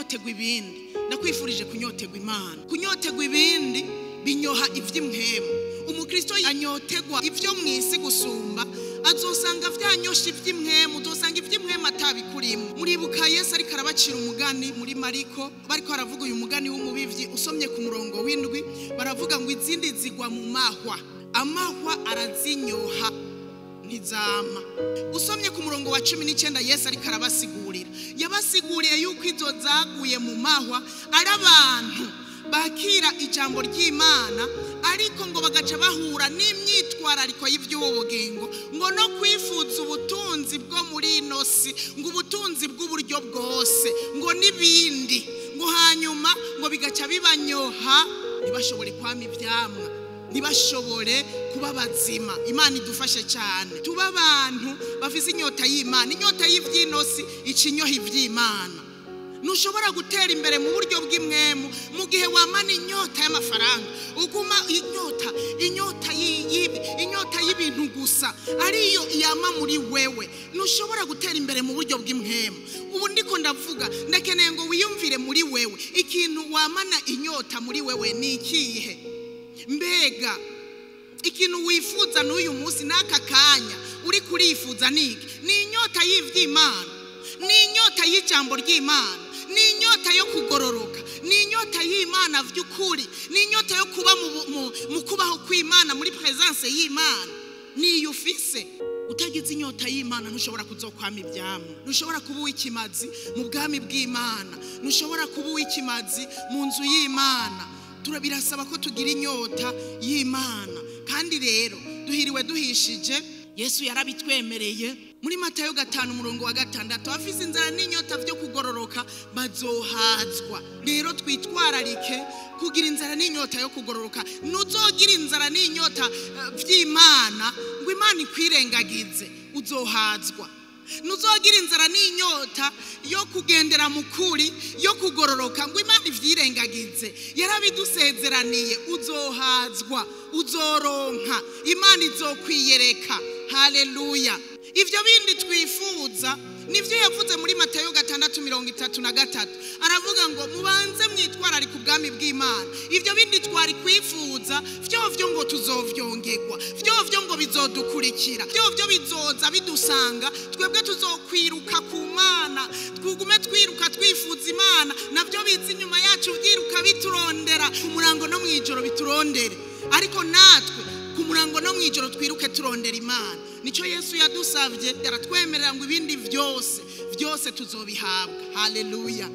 Kunyotegwa ibindi, ndakwifurije kunyotegwa Imana. Kunyotegwa ibindi binyoha ivy'imhemu. Umukristo anyotegwa ivyo mwisi gusumba azosanga vyanyosha ivy'imhemu, uzosanga ivy'imhemu atabikurimo. Muribuka Yesu ariko arabacira umugani muri Mariko, bariko aravuga uyu mugani w'umubivyi, usomye ku murongo w'indwi baravuga ngo izindi zigwa mu mahwa, amahwa arazinyoha ntizama. Usomye ku murongo wa 19 Yesu ariko arabasigurira, yabasiguriye yuko izo zaguye mu mahwa ari abantu bakira ijambo ry'Imana, ariko ngo bagaca bahura n'imyitwarariko y'ivy'ubu bugingo, ngo no kwifuza ubutunzi bwo muri ino si, ngo ubutunzi bw'uburyo bwose, ngo n'ibindi, ngo hanyuma ngo bigaca bibanyoha ntibashobore kwama ivyamwa, ntibashobore kuba bazima. Imana idufashe cyane tuba abantu bafise inyota y'Imana. Inyota y'ivy'inosi icinyoha ivy'Imana. Ntushobora gutera imbere mu buryo bw'imwemu mu gihe wamana inyota y'amafaranga, uguma inyota, inyota y'ibi, inyota y'ibintu gusa ariyo yama muri wewe. Ntushobora gutera imbere mu buryo bw'imwemu. Ubu ndiko ndavuga, ndakeneye ngo wiyumvire muri wewe ikintu wamana inyota muri wewe ni ikihe? Mbega ikintu wifuza n'uyu munsi n'aka kanya uri kurifuza ni iki? Ni inyota y'ivy'Imana, ni inyota y'ijambo ry'Imana, ni inyota yo kugororoka, ni inyota y'Imana vy'ukuri, ni inyota yo kuba mu kubaho kw'Imana, muri presence y'Imana. Niyo ufise. Utagize inyota y'Imana ntushobora kuzokwama ivyamwa, ntushobora kuba uw'ikimazi mu bwami bw'Imana, ntushobora kuba uw'ikimazi mu nzu y'Imana. Birasaba ko tugira inyota y'Imana. Kandi rero duhiriwe duhishije, Yesu yarabitwemereye muri Matayo 5 umurongo wa 6, abafise inzara n'inyota vyo kugororoka bazohazwa. Rero twitwararike kugira inzara n'inyota yo kugororoka. Nuzogira inzara n'inyota vy'Imana ngo Imana ikwirengagize, uzohazwa. Nuzogira inzara n'inyota yo kugendera mu kuri, yo kugororoka ngo Imana ivyirengagize, yarabidusezeraniye, uzohazwa, uzoronka, Imana izokwiyereka. Haleluya. Ivyo bindi twifuza nivyo yavuze muri Matayo 6:33, aravuga ngo mubanze mwitwararike ubwami bw'Imana. Ivyo bindi twari kwifuza vyovyo ngo tuzovyongerwa, vyovyo ngo bizodukurikira, vyovyo bizoza bidusanga, twebwe tuzokwiruka ku Mana, twugume twiruka twifuza Imana, navyo biza inyuma yacu vyiruka biturondera ku murango no mwijoro biturondere. Ariko natwe ku murango no mwijoro twiruke turondera Imana. Nico Yesu yadusavye, aratwemerera ngo ibindi vyose vyose tuzobihabwa. Haleluya.